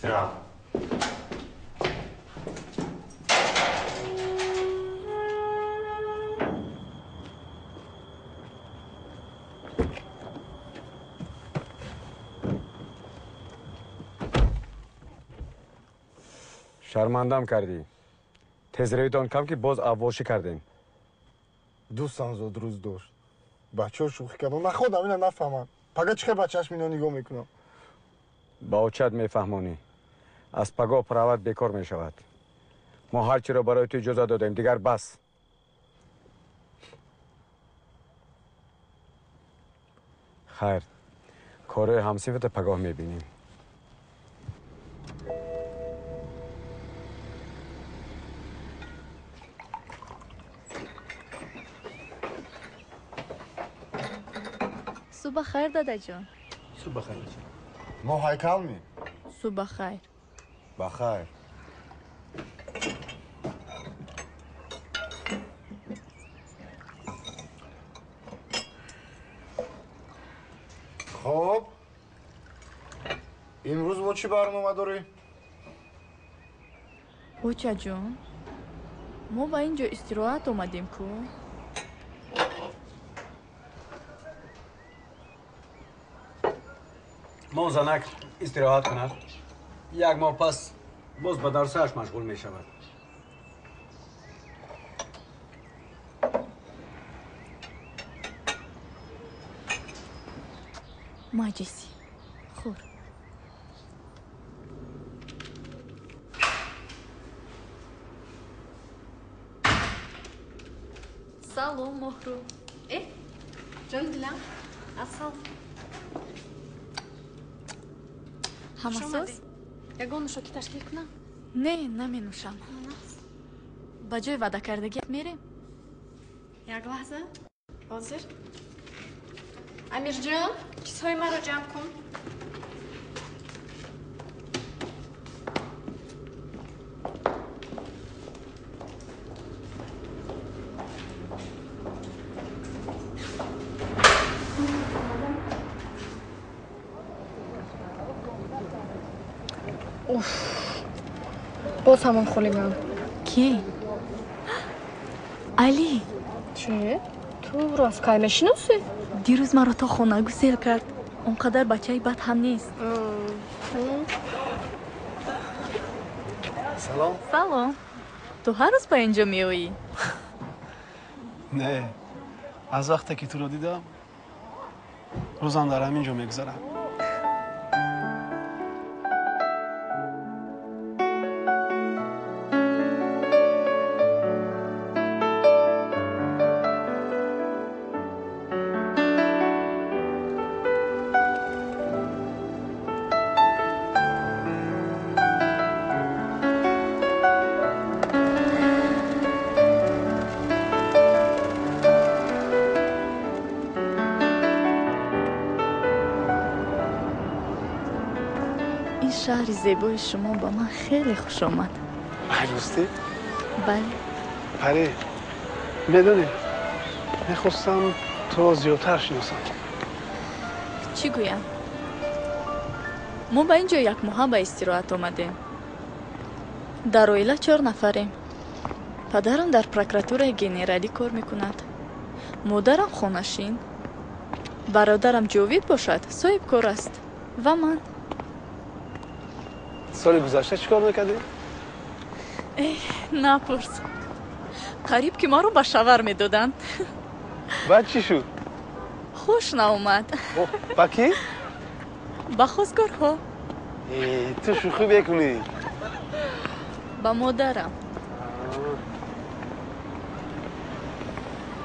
Истироҳат. Шармандам кардӣ. Тезравитон кам ки боз аввошӣ кардем. Дӯстам зодрӯз дошт. Бачаҳо шӯхӣ кардам. На худам ина нафаҳмам. Пага чӣ хел ба чашми ино нигоҳ мекунам? Ба очат мефаҳмонӣ. Аз пагоҳ прават бекор мешавад. Мо ҳар чиро барои ту иҷоза додем, дигар бас. Хайр, корҳои ҳамсинфата пагоҳ мебинем. Субҳ хайр, дадаҷон. Субҳ хайр. Мо ҳайкал ми? Субҳ хайр. Ба хайр. Хоб, имрӯз мо чӣ барнома дорем? Очаҷон, мо ба ин ҷо истироҳат омадем ку? Мо занак истироҳат кунад, як моҳ пас боз ба дарсааш машғул мешавад. Маҷиси, хӯр. Салом, Моҳру. Э, ҷон дилам, асал. Ҳамасоз? Ягон нӯшокӣ ташкил кунам? Не, наменӯшам. Ба ҷои ваъдакардагиат мерем? Як лаҳза. Ҳозир. Амирҷон, чизҳои маро ҷамъ кун. Уф, боз ҳамон хулиган. Кӣ? Алӣ. Чӣ? Ту ӯро аз кай мешиносӣ? Дирӯз маро то хона гусел кард. Он қадар бачаи бад ҳам нест. Салом. Салом. Ту ҳар рӯз ба ин ҷо меоӣ? Не, аз вақте ки туро дидам, рӯзам дар ҳамин ҷо мегузарад. Шаҳри зебои шумо ба ман хеле хуш омад. Ростӣ? Бале. Паре, медонӣ, мехостам туро зиёдтар шиносам. Чӣ гӯям? Мо ба ин ҷо якмоҳа ба истироҳат омадем. Дар оила 4 нафарем. Падарам дар прокуратураи генералӣ кор мекунад. Модарам хонашин. Бародарам Ҷовид бошад, соҳибкор аст. Ва ман. Соли гузашта чӣ кор мекардӣ? Э, напурс. Қариб ки маро ба шавар медоданд. Баъд чӣ шуд? Хуш наомад. Ба кӣ? Ба хостгорҳо. Ту шӯхӣ мекунӣ? Ба модарам.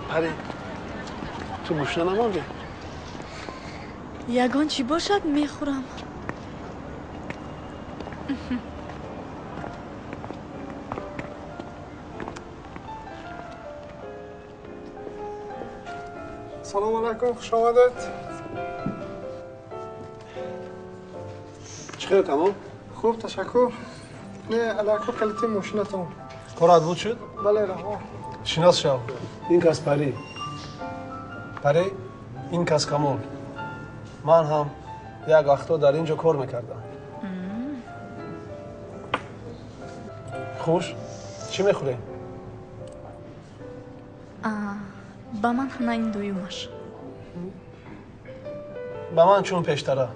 Паре, ту гушна намондӣ? Ягон чӣ бошад мехӯрам. Салом алайкум, хуш омадед. Чӣ хел тамом? Хуб, ташаккур. Не, алайкум калити мошинатон. Корат буд шуд? Бале, раҳо. Шинос шав. Ин кас Пари. Пари, ин кас Камол. Ман ҳам як вақто дар ин ҷо кор мекардам. Хуш, чӣ мехӯрем? Ба ман на ин дуюмаш. Ба ман чун пештара.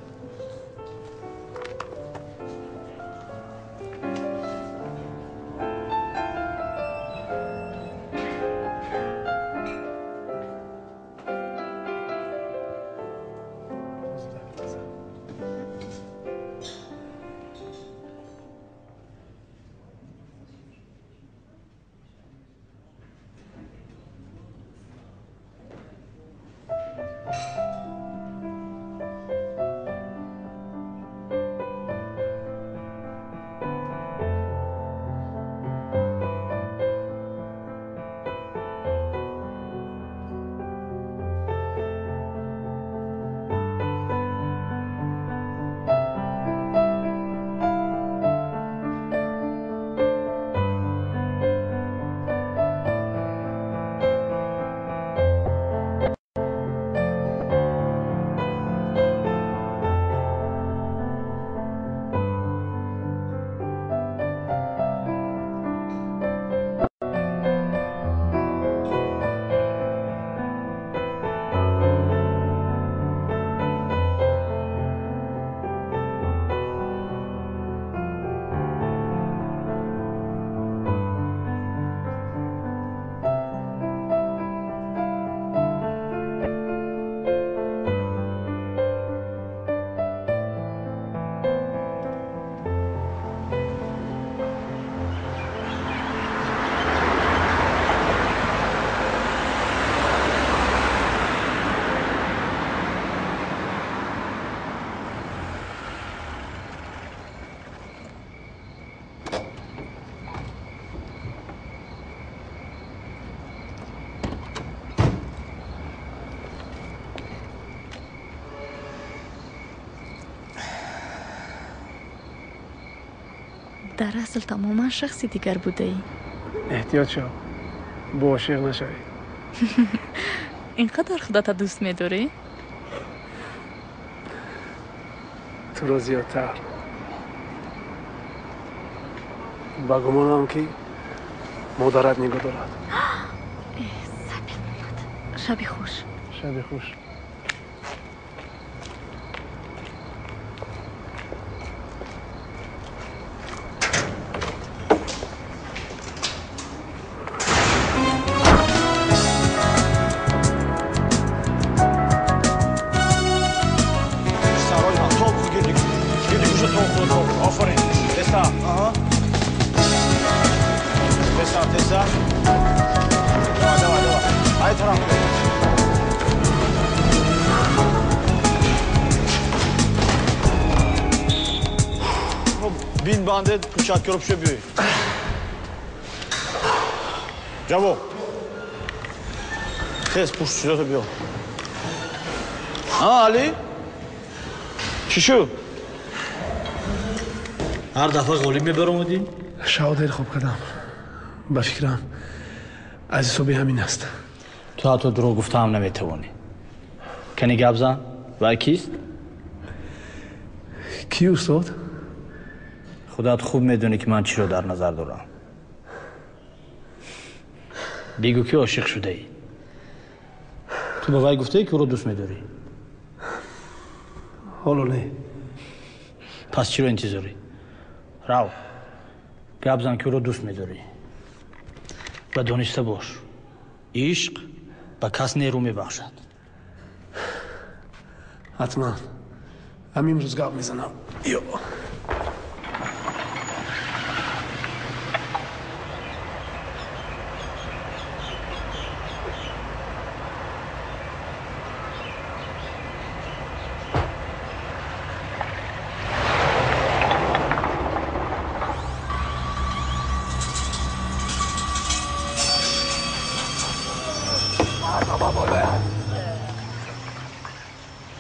Дар асл тамоман шахси дигар будаӣ. Эҳтиёт шав, бо ошиқ нашавӣ. Ин қадар худата дӯст медорӣ? Туро зиёдтар. Ба гумонам, ки модарат нигоҳ дорад. Сабит монад. Шаби хуш. Шаби хуш. Кӯчаккиро пуша биёй. Ҷавоб. Тез пушт чизото биё. А, Али? Чӣ шуд? Ҳар дафъа ғолиб мебаромадӣ? Шаҳо дер хоб кардам. Ба фикрам, аз ҳисоби ҳамин аст. Ту ҳатто дурӯғ гуфтаам наметавонӣ. Кани гап зан, вай кист? Ки, устод? Худат хуб медонӣ, ки ман чиро дар назар дорам. Бигӯ, ки ошиқ шудаӣ. Ту ба вай гуфтаӣ, ки ӯро дӯст медорӣ? Ҳоло не. Пас чиро интизорӣ? Рав, гап зан, ки ӯро дӯст медорӣ. Ва дониста бош, ишқ ба кас нерӯ мебахшад. Ҳатман. Ҳамин рӯз гап мезанам. Ё.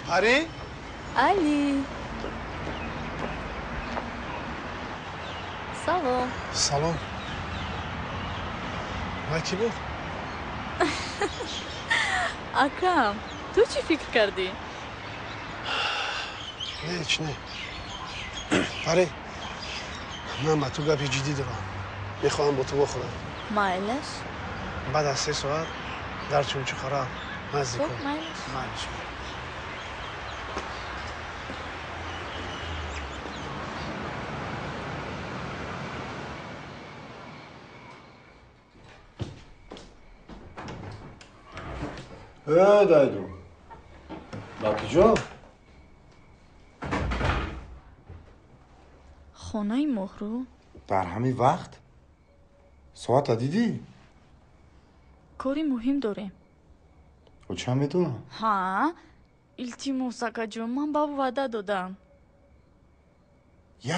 Пари? Али. Салом. Салом. Вай кӣ буд? Акам, ту чӣ фикр кардӣ? Не, ҳеч не. Пари, ман ба ту гапи ҷиддӣ дорам. Мехоҳам бо ту вохӯрам. Майлаш. Баъд аз 3 соат дар Чунчуқара наздик. Хуб, майлаш. Майлаш. Э, дайду. Ба куҷо? Хонаи Моҳрӯ. Дар ҳамин вақт? Соата дидӣ? Кори муҳим дорем. Оча медонам. Ҳа, илтимос, акаҷон, ман ба ӯ ваъда додам.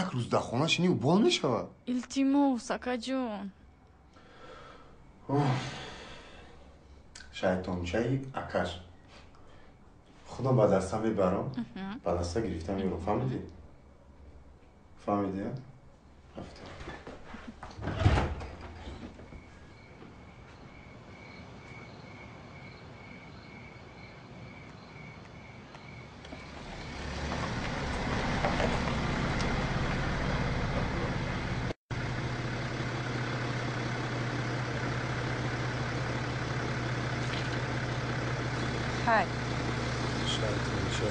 Як рӯз дар хона шинӣ убол мешавад? Илтимос, акаҷон. Шайтончаи акаш. Худам ба даста мебарам, ба даста гирифта меёрам. Фаҳмидӣ? Фаҳмидӣ? Рафтем. Hi. Шайтонча.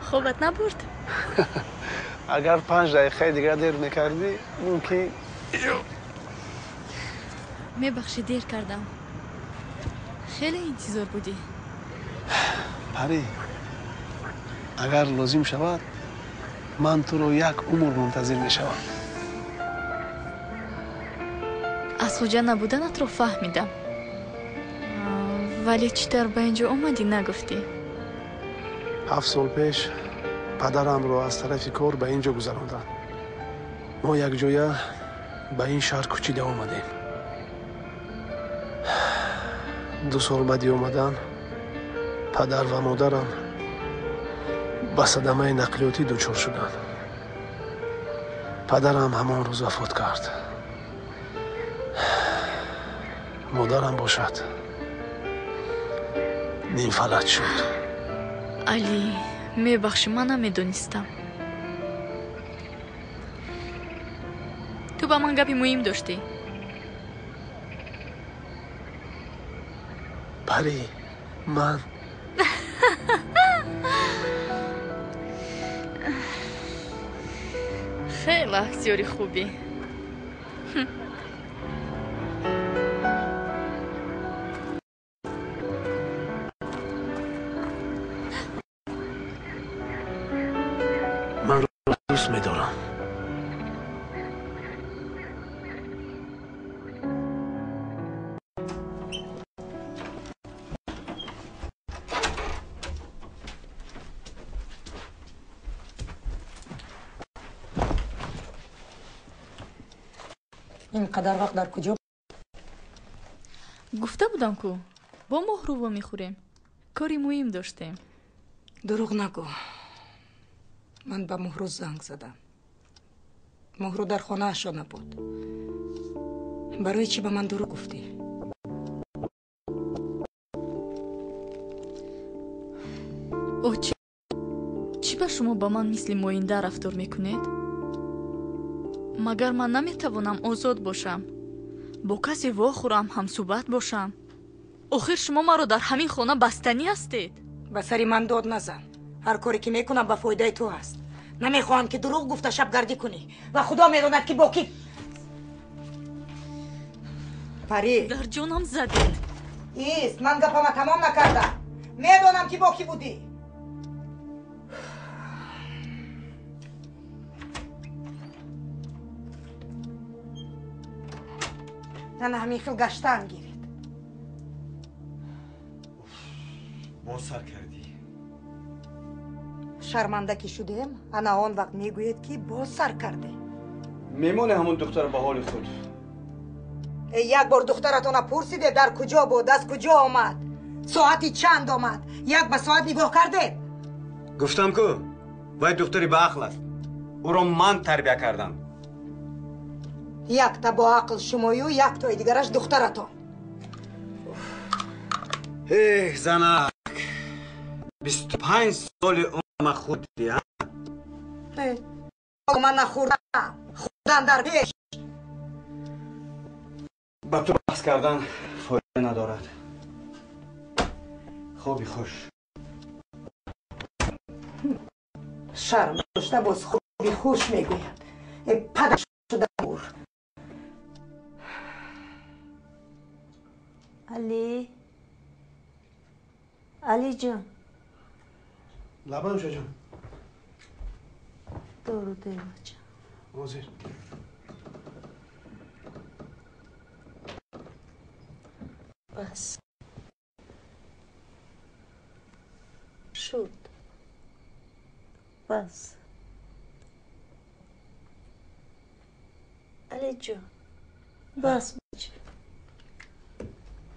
Хобат набурд? Агар 5 дақиқаи дигар дер мекардӣ, мумкин. Мебахшӣ, дер кардам. Хеле интизор будӣ. Парӣ, агар лозим шавад, ман туро як умр мунтазир мешавам. Аз хоҷа набуданатро фаҳмидам. Вале чӣ тавр ба ин ҷо омадӣ, нагуфтӣ? 7 сол пеш падарамро аз тарафи кор ба ин ҷо гузаронданд. Мо якҷоя ба ин шаҳр кӯчида омадем. 2 сол баъди омадан падар ва модарам ба садамаи нақлиётӣ дучор шуданд. Падарам ҳамон рӯз вафот кард. Модарам бошад нимфалаҷ шуд. Алӣ, мебахшӣ, ман намедонистам. Ту ба ман гапи муҳим доштӣ. Парӣ, ман хеле актёри хубӣ. Манро дӯст медорам. Ин қадар вақт дар куҷо? Гуфта будам ку, бо Моҳрӯ вомехӯрем. Кори муҳим доштем. Дурӯғ нагӯ. Ман ба Моҳрӯ занг задам. Моҳрӯ дар хонаашо набуд. Барои чӣ ба ман дурӯғ гуфтӣ? Оча, чӣ ба шумо ба ман мисли моинда рафтор мекунед? Магар ман наметавонам озод бошам? Бо касе вохӯрам, ҳамсӯҳбат бошам? Охир шумо маро дар ҳамин хона бастанӣ ҳастед. Ба сари ман дод назан. Ҳар коре ки мекунам ба фоидаи ту аст. Намехоҳам ки дурӯғ гуфта шабгардӣ кунӣ ва худо медонад ки бо кӣ. Парӣ, дар ҷонам задед. Ист, ман гапама тамом накардам. Медонам ки бо кӣ будӣ. Ана ҳамин хел гаштаам гиред. Боз сар кардӣ. Шарманда ки шудем, ана он вақт мегӯед, ки боз сар карде. Мемоне ҳамон духтар ба ҳоли худ. Як бор духтаратона пурсиде, дар куҷо буд, аз куҷо омад, соати чанд омад, як ба соат нигоҳ кардед? Гуфтам ку, вай духтари баақл аст. Ӯро ман тарбия кардам. Якта бо ақл шумою, яктои дигараш духтаратон. Эҳ, занак, 25 соли умрама хӯрдӣ, а? Ман нахӯрдам, хӯрдан дар пеш. Ба ту баҳс кардан фоида надорад. Хоби хуш. Шарм дошта боз хоби хуш мегӯяд. Э, падар шуда бур. Али, Алиҷон. Лабан ушаҷон. Дору девача. Ҳозир. Бас. Шуд. Бас. Алиҷон. Бас бача.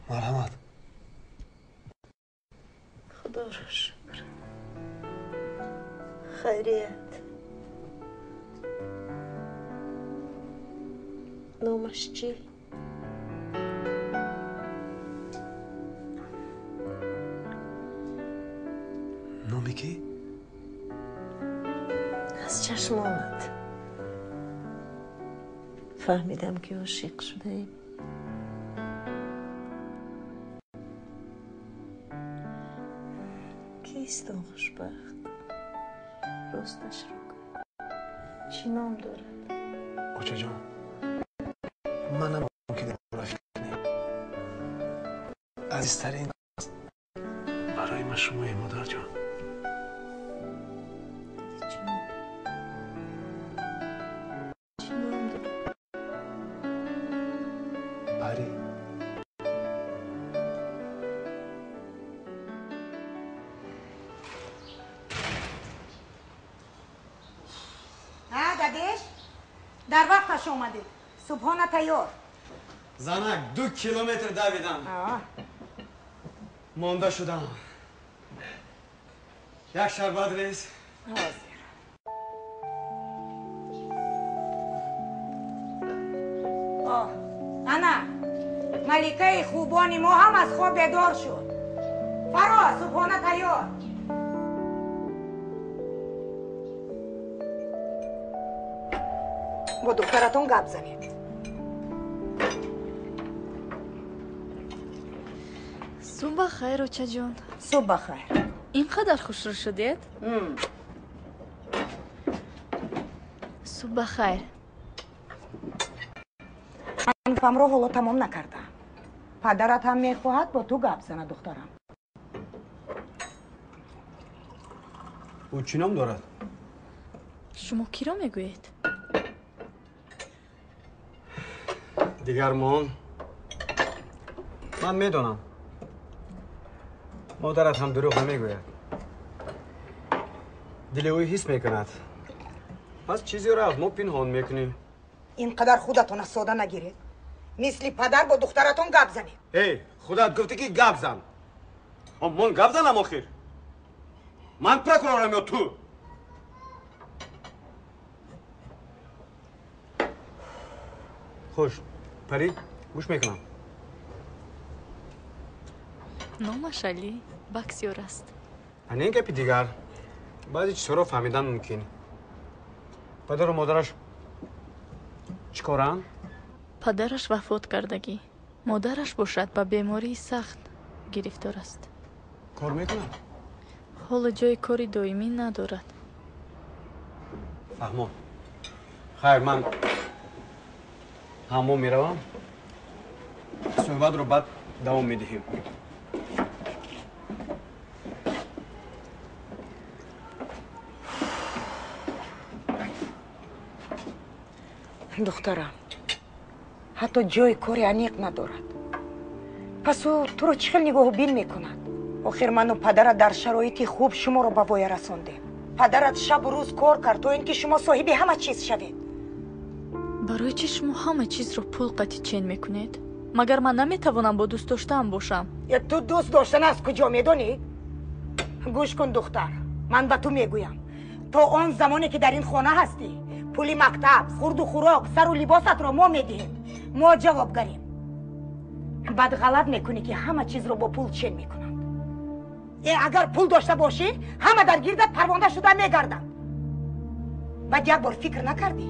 Марҳамат. Худоро шукр. Хайрият. Номаш чӣ? Номи кӣ? Аз чашмонат фаҳмидам, ки ошиқ шудаем. Кист он хушбахт? Росташро гӯ. Чӣ ном дорад? Очаҷон, ман намехоҳам, ки дар бора фикр кунем. Азизтарин барои ман шумоед, модарҷон. Алиҷон, чӣ ном дорад? Пари. Дадеш, дар вақташ омадед. Субҳона тайёр. Занак, 2 километр давидам. Монда шудам. Як шарбат рез. Ҳозир. Ана, маликаи хубони мо ҳам аз хоб бедор шуд. Фаро, субҳона тайёр. Бо духтаратон гап занед. Субҳ ба хайр, очаҷон. Субҳ ба хайр. Ин қадар хушрӯ шудед? Субҳ ба хайр. Ман гапамро ҳоло тамом накардам. Падарат ҳам мехоҳад бо ту гап занад, духтарам. Ӯ чӣ ном дорад? Шумо киро мегӯед? Дигар мон. Ман медонам. Модарат ҳам дурӯғ намегӯяд. Дили ӯ ҳис мекунад. Пас чизеро аз мо пинҳон мекунӣ. Ин қадар худатона сода нагиред. Мисли падар бо духтаратон гап занед. Эй, худат гуфтӣ, ки гап зан. Мон гап занам охир. Ман прокурорам ё ту? Хуш, Пари, гӯш мекунам. Номаш Али, боксёр аст. Ана ин гапи дигар. Баъзе чизҳоро фаҳмидан мумкин. Падару модараш чӣ коранд? Падараш вафот кардагӣ. Модараш бошад, ба бемории сахт гирифтор аст. Кор мекунад? Ҳоло ҷои кори доимӣ надорад. Фаҳмон. Хайр, ман ҳаммом меравам. Суҳбатро баъд давом медиҳем. Духтарам, ҳатто ҷои кори аниқ надорад. Пас ӯ туро чӣ хел нигоҳубин мекунад? Охир ману падара дар шароити хуб шуморо ба воя расондем. Падарат шабу рӯз кор кард, то ин ки шумо соҳиби ҳама чиз шавед. Барои чӣ шумо ҳама чизро пул қатӣ чен мекунед? Магар ман наметавонам бо дӯст доштаам бошам? Ту дӯст доштан аз куҷо медонӣ? Гӯш кун, духтар, ман ба ту мегӯям, то он замоне ки дар ин хона ҳастӣ, пули мактаб, хурду хӯрок, сару либосатро мо медиҳем, мо ҷавобгарем. Баъд ғалат мекунӣ, ки ҳама чизро бо пул чен мекунанд. Агар пул дошта бошӣ, ҳама дар гирдат парвонда шуда мегарданд. Баъд як бор фикр накардӣ,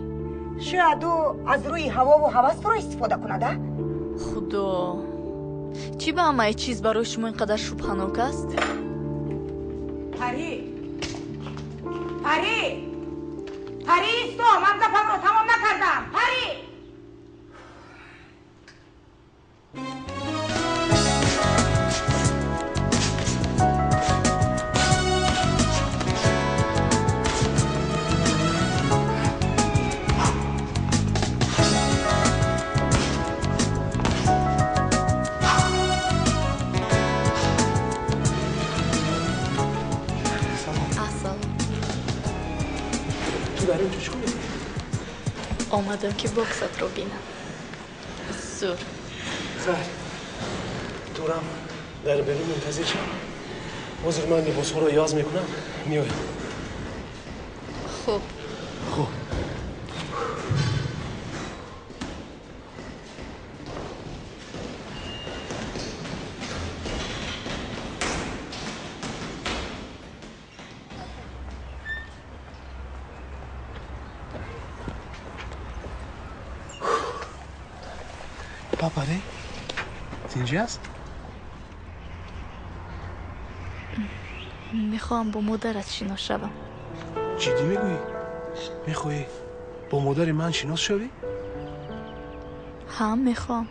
шояд ӯ аз рӯи ҳавову ҳавас туро истифода кунад, а? Худо, чӣ ба ҳамаи чиз барои шумо ин қадар шубҳанок аст? Парӣ, Парӣ, Парӣ, исто, ман гапамро тамом накардам. Парӣ! Омадам, ки боксатро бинам. Зур. Хайр, турам дар берун мунтазир шав. Ҳозир ман либосҳоро иваз мекунам, меоям. Хуб. Хуб. Парӣ, тинҷӣ аст? Мехоҳам бо модарат шинос шавам. Ҷиддӣ мегӯӣ? Мехоҳӣ бо модари ман шинос шавӣ? Ҳа, мехоҳам.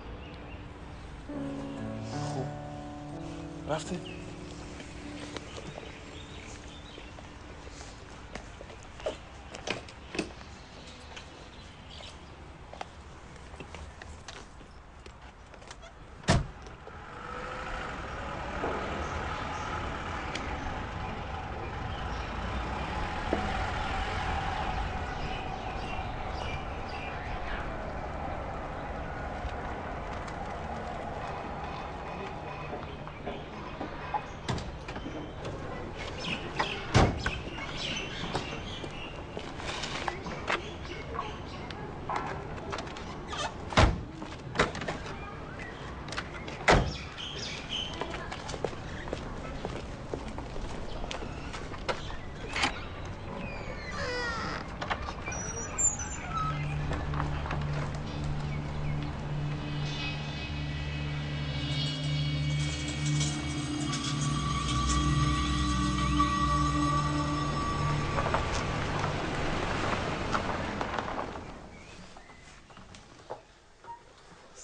Хуб, рафтем.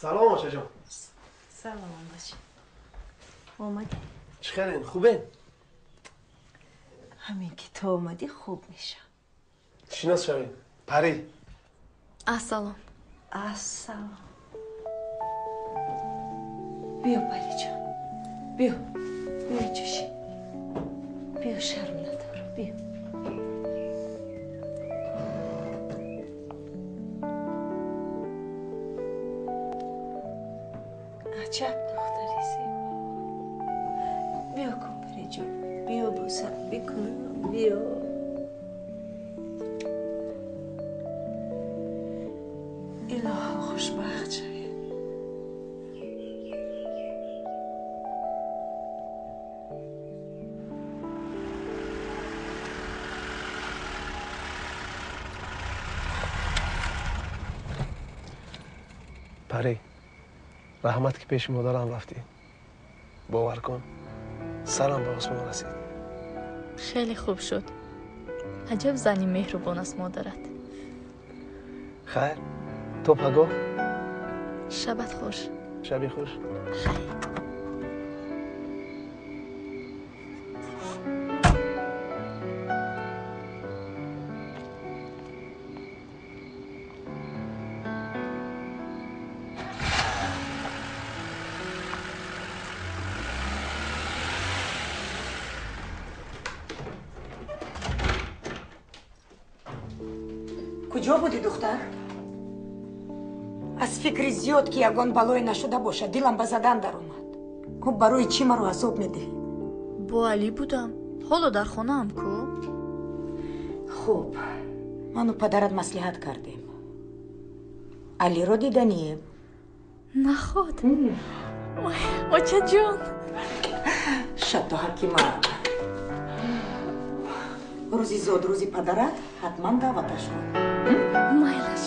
Салом, очаҷон. Салом, бача. Омадӣ? Чӣ хелен, хубен? Ҳамин ки ту омадӣ, хуб мешам. Шинос шавем, Парӣ. Ассалом. Ассалом. Биё, Париҷон, биё, биё, ҷӯши. Биё, шарм надорам, биё. Аҷаб духтари зебо. Биё кун, Париҷон, биё, бӯсам бикун, биё. Илоҳо, хушбахт шавед. Парӣ, раҳмат, ки пеши модарам рафтӣ. Бовар кун, сарам ба осмон расид. Хеле хуб шуд. Аҷаб зани меҳрубон аст модарат. Хайр, то пагоҳ. Шабат хуш. Шаби хуш. Хайр. Куҷо будӣ, духтар? Аз фикри зиёд, ки ягон балое нашуда бошад, дилам ба задан даромад. Хуб, барои чӣ маро азоб медиҳӣ? Бо Алӣ будам. Ҳоло дар хонаам ку? Хуб, ману падарат маслиҳат кардем. Алиро диданием. Наход. Очаҷон. Шадду ҳакима. Рӯзи зодрӯзи падарат ҳатман даъваташ кун. Майлаш.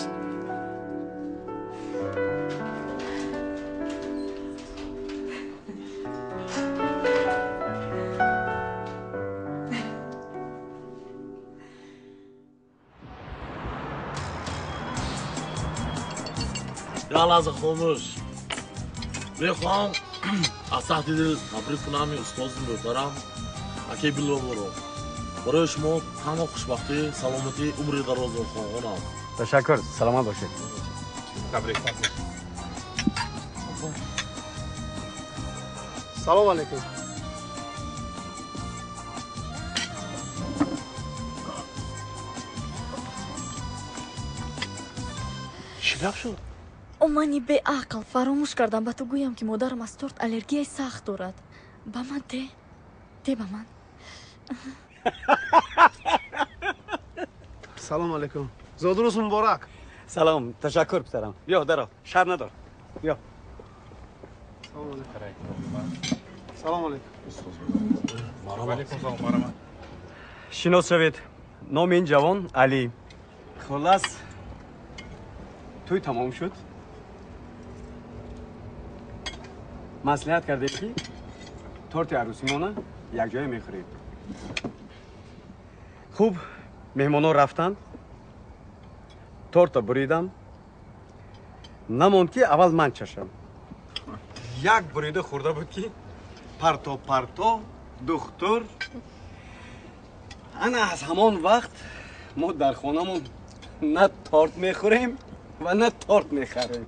Як лаҳза хомӯш. Мехоҳам аз таҳти дил табрик кунам устози мӯҳтарам акаи Билолро. Барои шумо танҳо хушбахтӣ, саломатӣ, умри дарозро хоҳонам. Ташаккур, саломат бошед. Табрик. Салом алейкум. Чӣ гап шуд? О, мани беақл, фаромӯш кардам ба ту гӯям, ки модарам аз торт аллергияи сахт дорад. Ба ман де, де ба ман. Салом алейкум. Зодрӯз муборак. Салом, ташаккур, писарам. Биё, даро, шарм надор. Биё. Салом алейкум. Салом алейкум. Алейкум салом, марҳамат. Шинос шавед. Номи ин ҷавон Алӣ. Хуллас, тӯй тамом шуд. Маслиҳат кардем, ки торти арӯсимона якҷоя мехӯрем. Хуб, меҳмонҳо рафтанд. Торта буридам. Намонд, ки аввал ман чашам. Як бурида хӯрда буд, ки парто парто духтур. Ана аз ҳамон вақт мо дар хонамон на торт мехӯрем ва на торт мехарем.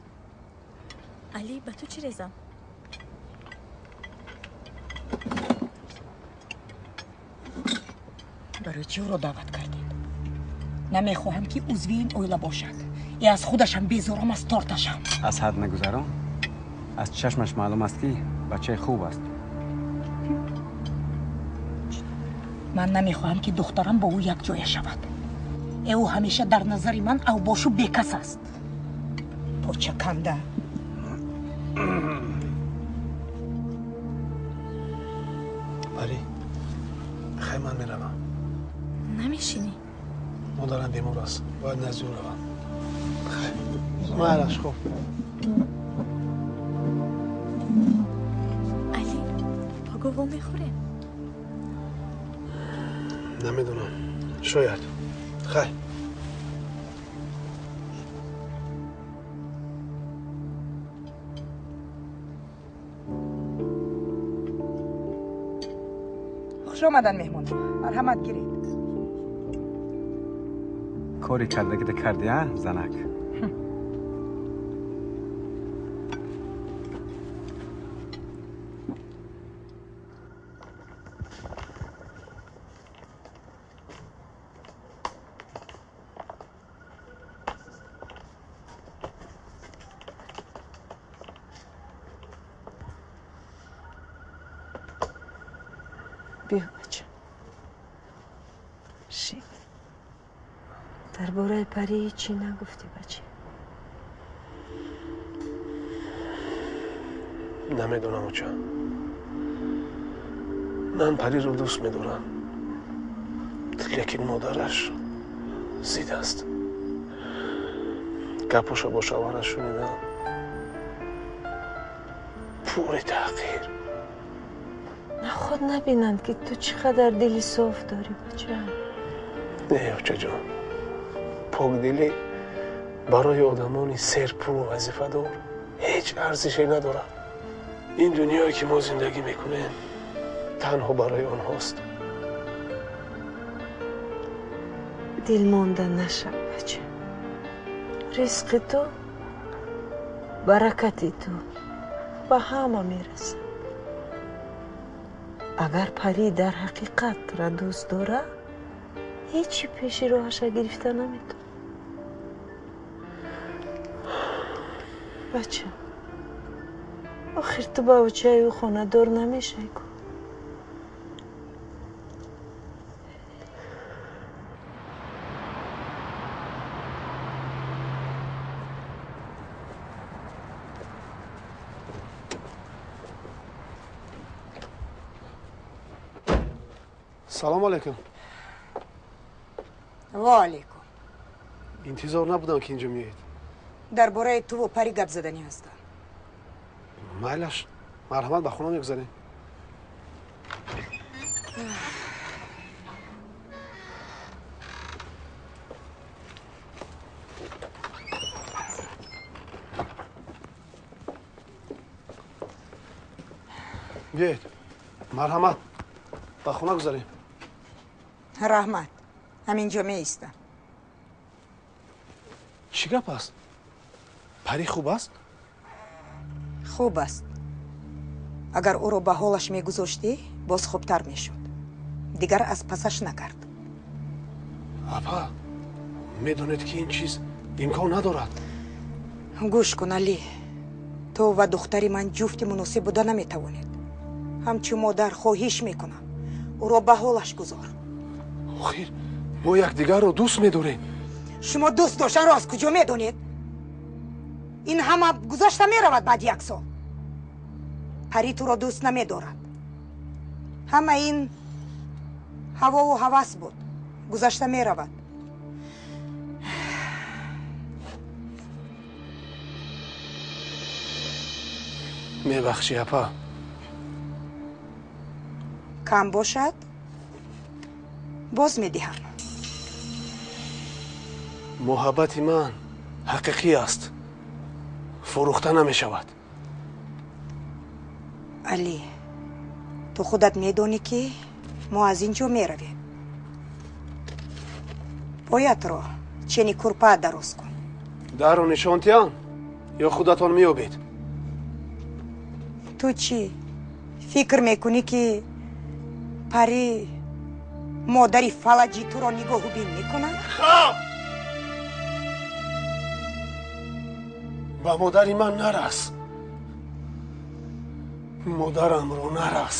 Алӣ, ба ту чӣ резам? Барои чӣ ӯро даъват кардед? Намехоҳам, ки узви ин оила бошад. Е аз худашам безорам, аз торташам. Аз ҳад нагузарон. Аз чашмаш маълум аст, ки бачаи хуб аст. Ман намехоҳам, ки духтарам бо ӯ якҷоя шавад. Ӯ ҳамеша дар назари ман авбошу бекас аст. Почаканда. Пари, хай, ман меравам. Намешинӣ? Модарам бемор аст, бояд назди ӯ равам. Майлаш, хуб. Алӣ, паго вомехӯрем? Намедонам, шояд. Хай. Хуш омадан, меҳмонҳо. Марҳамат, гиред. Кори кардагида карди, а, занак? Биё, бача. Шин. Дар бораи Парӣ ҳечӣ нагуфтӣ, бача. Намедонам, оча. Ман Париро дӯст медорам. Лекин модараш зид аст. Гапоша бо шавҳараш шунидам. Пури таҳқир. Наход набинанд, ки ту чӣ қадар дили соф дорӣ, бача. Не, очаҷон. Покдилӣ барои одамони серпулу вазифадор ҳеҷ арзише надорад. Ин дунёе, ки мо зиндагӣ мекунем, танҳо барои онҳост. Дилмонда нашав, бача. Ризқи ту, баракати ту ба ҳама мерасад. Агар Парӣ дар ҳақиқат тура дӯст дорад, ҳечи пеши роҳаша гирифта наметавонад. Бача, охир ту ба очаи ӯ хонадор намешавӣ ку? Салом алейкум. Ва алейкум. Интизор набудам, ки инҷо меоед. Дар бораи туву Парӣ гап заданӣ ҳастам. Майлаш, марҳамат, ба хона мегузарем. Биёед, марҳамат, ба хона гузарем. Раҳмат, ҳамин ҷо меистам. Чӣ гап аст? Парӣ хуб аст? Хуб аст. Агар ӯро ба ҳолаш мегузоштӣ, боз хубтар мешуд. Дигар аз пасаш накард. Апа, медонед, ки ин чиз имкон надорад. Гӯш кун, Алӣ, ту ва духтари ман ҷуфти муносиб буда наметавонед. Ҳамчун модар хоҳиш мекунам, ӯро ба ҳолаш гузор. Охир мо якдигарро дӯст медорем. Шумо дӯст доштанро аз куҷо медонед? Ин ҳама гузашта меравад баъди як сол. Парӣ туро дӯст намедорад. Ҳама ин ҳавову ҳавас буд, гузашта меравад. Мебахшӣ, апа. Кам бошад, боз медиҳам. Муҳаббати ман ҳақиқӣ аст, фурӯхта намешавад. Алӣ, ту худат медонӣ, ки мо аз ин ҷо меравем. Поятро чени курпа дароз кун. Дарро нишон тиҳам ё худатон меёбед? Ту чӣ фикр мекунӣ, ки Парӣ модари фалаҷи туро нигоҳубин мекунад? Хаб, ба модари ман нарас, модарамро нарас.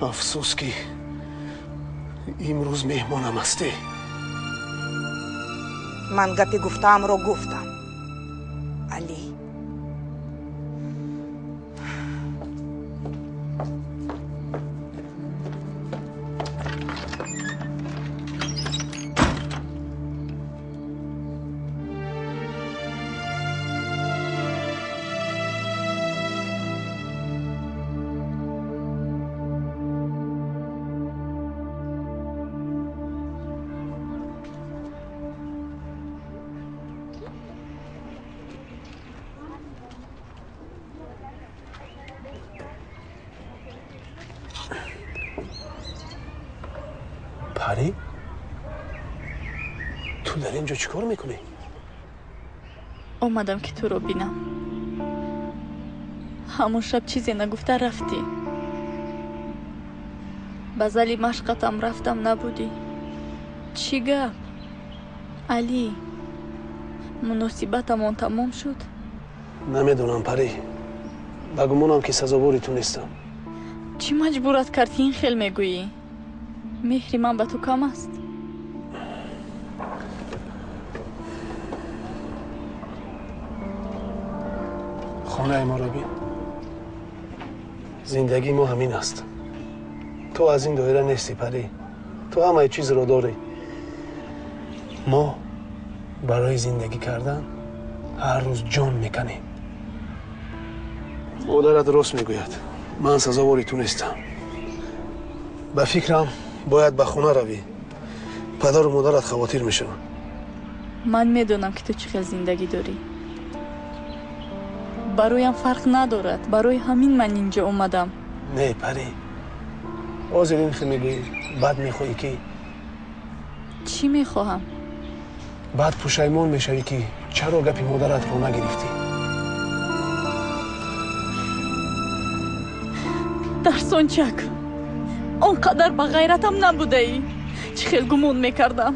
Афсӯс, ки имрӯз меҳмонам ҳастӣ. Ман гапи гуфтаамро гуфтам, Алӣ. Парӣ, ту дар ин ҷо чӣ кор мекунӣ? Омадам, ки туро бинам. Ҳамон шаб чизе нагуфта рафтӣ. Ба зали машқатам рафтам, набудӣ. Чӣ гап, Алӣ? Муносибатамон тамом шуд? Намедонам, Парӣ, ба гумонам, ки сазовори ту нестам. Чӣ маҷбурат кард, ки ин хел мегӯӣ? Меҳри ман ба ту кам аст? Хонаи моро бин. Зиндагии мо ҳамин аст. Ту аз ин доира нестӣ, Парӣ. Ту ҳамаи чизро дорӣ. Мо барои зиндагӣ кардан ҳар рӯз ҷон меканем. Модарат рост мегӯяд, ман сазовори ту нестам. Ба фикрам, бояд ба хона равӣ. Падару модарат хавотир мешаванд. Ман медонам, ки ту чӣ хел зиндагӣ дорӣ. Бароям фарқ надорад. Барои ҳамин ман ин ҷо омадам. Не, Парӣ, ҳозир ин хел мегӯӣ, баъд мехоҳӣ, ки Чӣ мехоҳам? Баъд пушаймон мешавӣ, ки чаро гапи модаратро нагирифтӣ. Дарсончак, он қадар ба ғайратам набудаӣ, чӣ хел гумон мекардам.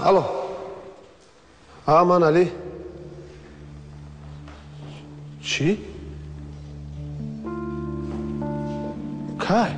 Алло. А, ман Али. Чӣ? Кай?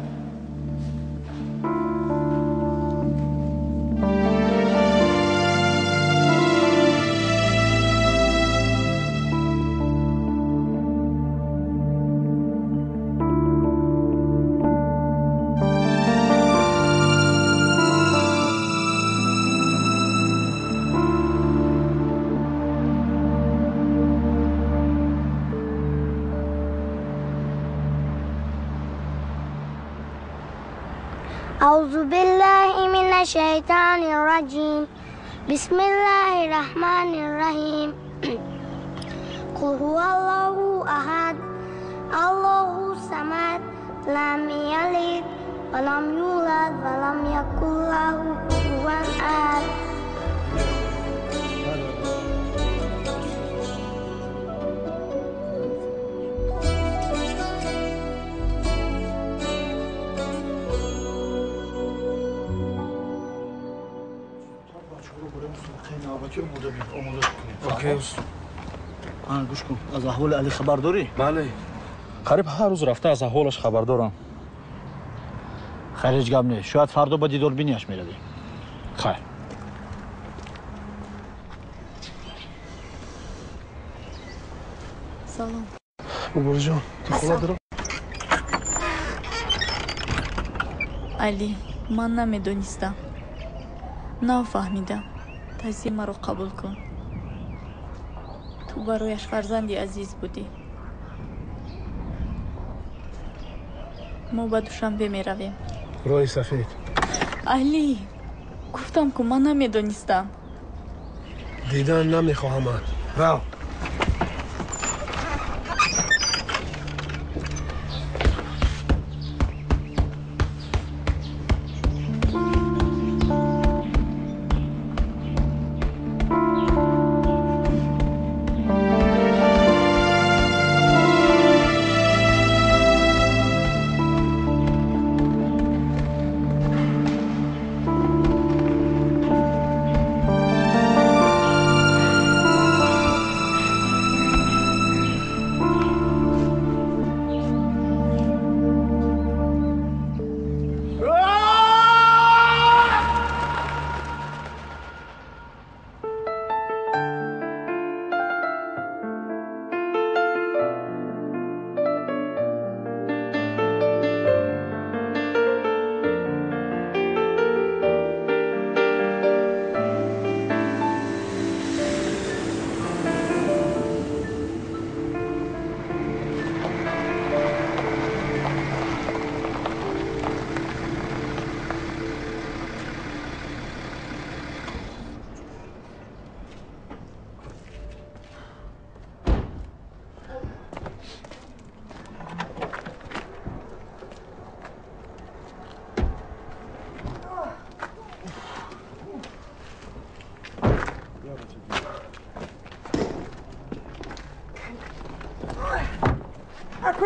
أعوذ بالله من الشيطان الرجيم. بسم الله الرحمن الرحيم. قل هو الله أحد، الله الصمد، لم يلد ولم يولد ولم يكن له كفوا أحد. Гӯш кун, аз аҳволи Али хабар дорӣ? Бале, қариб ҳар рӯз рафта аз аҳволаш хабар дорам. Хайр, ҳеҷ гап нест. Шояд фардо ба дидорбинияш меравем. Хайр. Салом. Муборизҷон, ту хона дорам? Али, ман намедонистам. Нав фаҳмидам. Тазия маро қабул кун. Ту барояш фарзанди азиз будӣ. Мо ба Душанбе меравем. Роҳи сафед. Али, гуфтам ку ман намедонистам. Дидан намехоҳамад. Рав.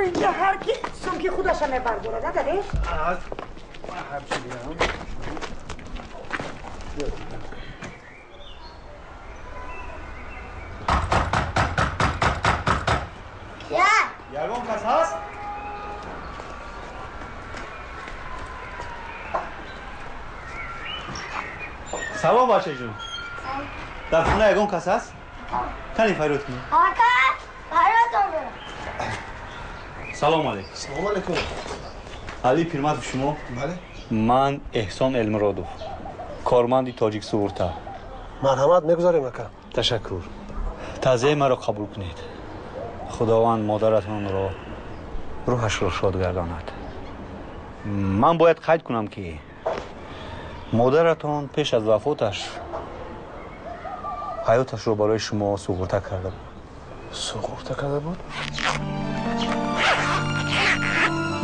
Инҷа ҳар ки сумки худаша мебардорад, ададеш? Ягон кас ҳаст? Салом, бачаҷон. Дар хона ягон кас ҳаст? Кани фарёд кунед. Ака, фарёдон дорам. Салом алейкум. Салом алейкум. Али Пирматов шумо? Бале. Ман Эҳсон Элмуродов, корманди Тоҷик Суғурта. Марҳамат, мегузарем, ака. Ташаккур. Тазияи маро қабул кунед. Худованд модаратонро рӯҳашро шод гардонад. Ман бояд қайд кунам, ки модаратон пеш аз вафоташ ҳаёташро барои шумо суғурта карда буд. Суғурта карда буд?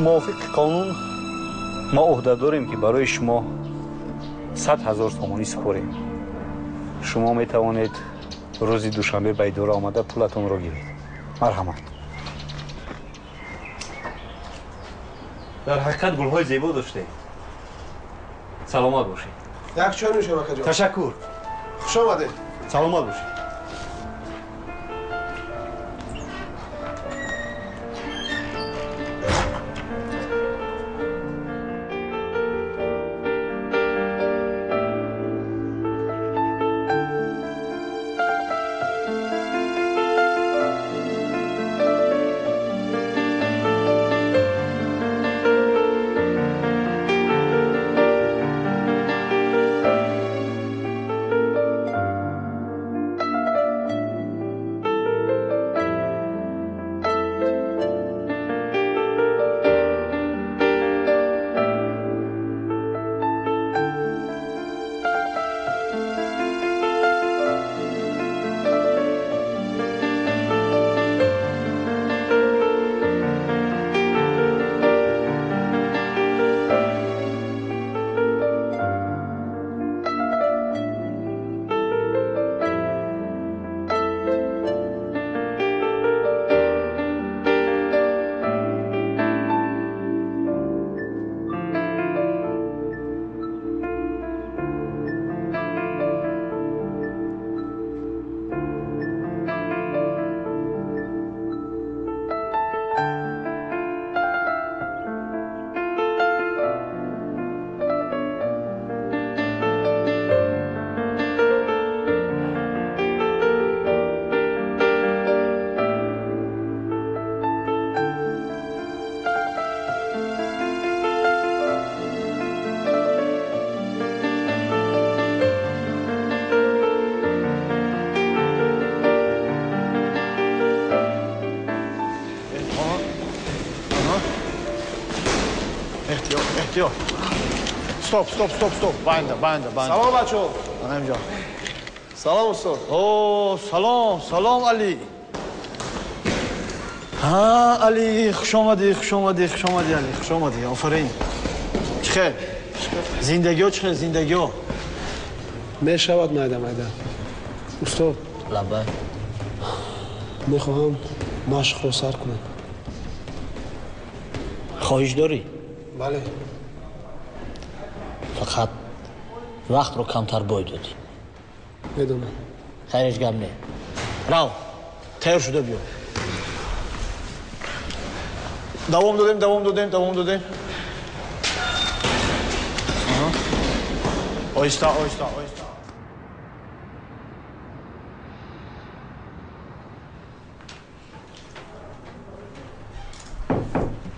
Мувофиқи қонун мо ӯҳда дорем, ки барои шумо 100 000 сомонӣ супорем. Шумо метавонед рӯзи душанбе ба идора омада пулатонро гиред. Марҳамат. Дар ҳақиқат гулҳои зебо доштед. Саломат бошед. Як чой нӯшем, акаҷон. Ташаккур. Хуш омадед. Саломат бошед. Стоп, стоп, стоп, стоп. Банда, банда, банда. Салом, бачо. Анам ҷон. Салом, устод. О, салом, салом, Али. Ҳа, Али, хуш омадӣ, хуш омадӣ, хуш омадӣ, Али, хуш омадӣ. Офарин. Чӣ хел? Зиндагиҳо чӣ хел, зиндагиҳо? Мешавад майда, майда. Устод. Лабай. Мехоҳам машқро сар кунам. Хоҳиш дорӣ? Бале. Фақат вақтро камтар бой додӣ. Медонам. Хайр, ҳеҷ гап не. Рав, тайёр шуда биё. Давом додем, давом додем, давом додем. Оҳиста, оҳиста, оҳиста.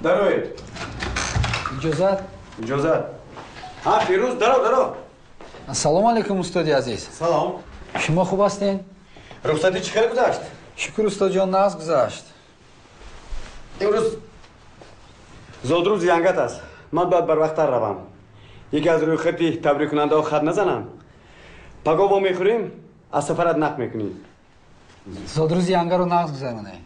Дароед. Иҷозат? Иҷозат. Ҳа, Фирӯз, даро, даро. Ассалому алайкум, устоди азиз. Салом. Шумо хуб ҳастед? Рухсатӣ чӣ хел гузашт? Шукр, устодҷон, нағз гузашт. Имрӯз зодрӯзи янгат аст. Ман бояд барвақттар равам. Яке аз рӯйхати табриккунандаҳо хат назанам. Пагоҳ во мехӯрем, аз сафарат нақл мекунӣ. Зодрӯзи янгаро нағз гузаронед.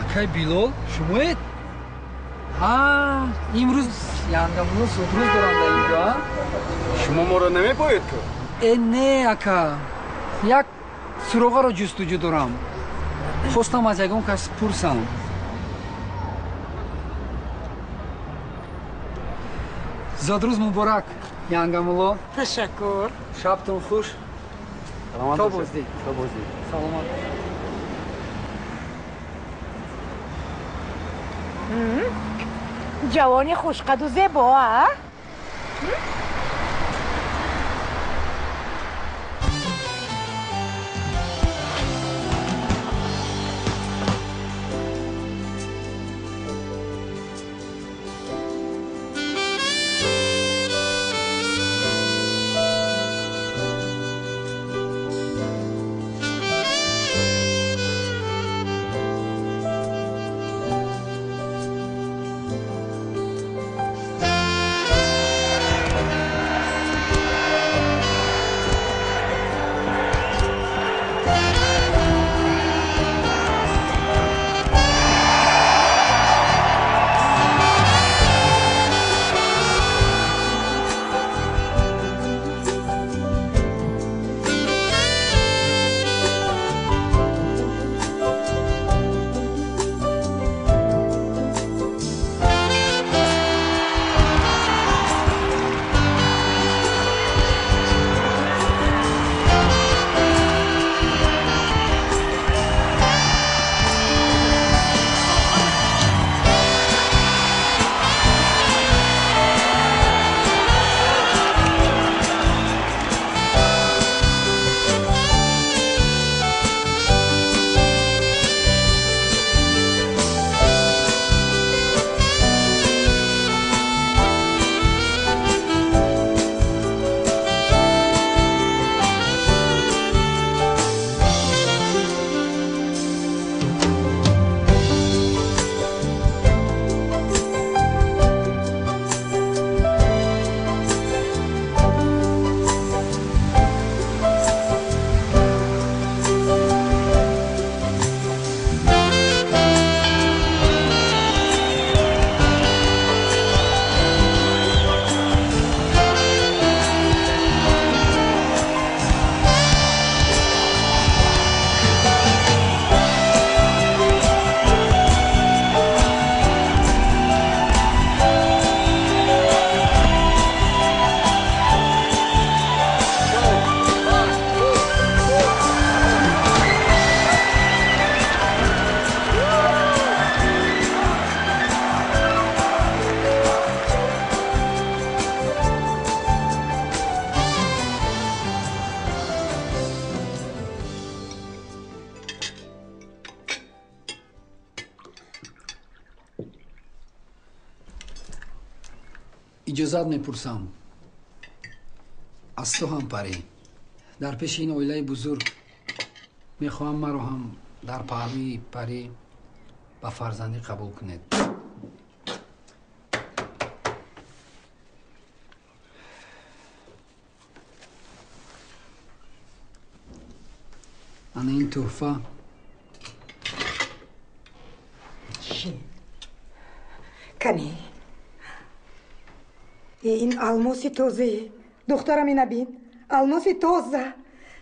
Акай Билол, шумоед? Имрӯз янгамулло зодрӯз дорам дар инҷо, а? Шумо моро намепоед ку? Э, не, ака. Як суроғаро ҷустуҷӯ дорам. Хостам аз ягон кас пурсам. Зодрӯз муборак, янгамулло. Ташаккур. Шабтон хуш. То боздид. То боздид. Саломат. Ҷавони хушқаду зебо, а? Иҷозат мепурсам аз ту ҳам, Парӣ. Дар пеши ин оилаи бузург мехоҳам маро ҳам дар паҳлӯи Парӣ ба фарзандӣ қабул кунед. Ана ин тӯҳфа. Кани, ин алмоси тозае. Духтарам, ина бин, алмоси тоза.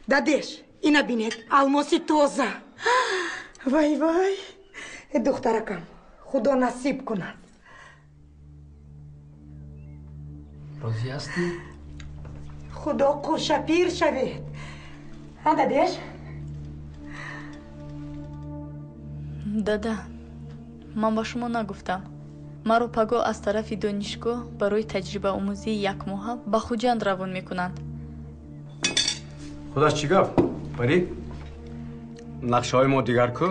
Дадеш, ина бинед, алмоси тоза. Вай, вай, духтаракам, худо насиб кунад. Розӣ ҳастӣ? Худо қӯшапир шавед. Ҳа, дадеш? Дада, ман ба шумо нагуфтам. Маро пагоҳ аз тарафи донишгоҳ барои таҷрибаомӯзии якмоҳа ба Хуҷанд равон мекунанд. Худаш чӣ гап, Парӣ? Нақшаҳои мо дигар ку?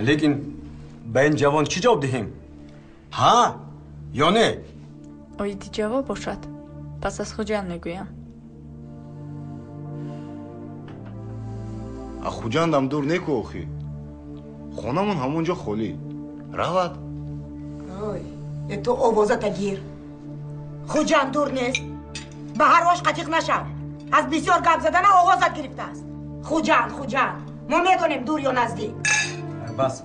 Лекин ба ин ҷавон чӣ ҷавоб диҳем? Ҳа ё не? Оиди ҷавоб бошад, пас аз Хуҷанд мегӯям. А Хуҷандам дур неку охи. Хонамон ҳамон ҷо холӣ. Равад. Ой, ту овозата гир. Хуҷанд дур нест. Ба ҳар ош қатиқ нашав. Аз бисёр гап задана овозат гирифтааст. Хуҷанд, Хуҷанд. Мо медонем дур ё наздик. Бас.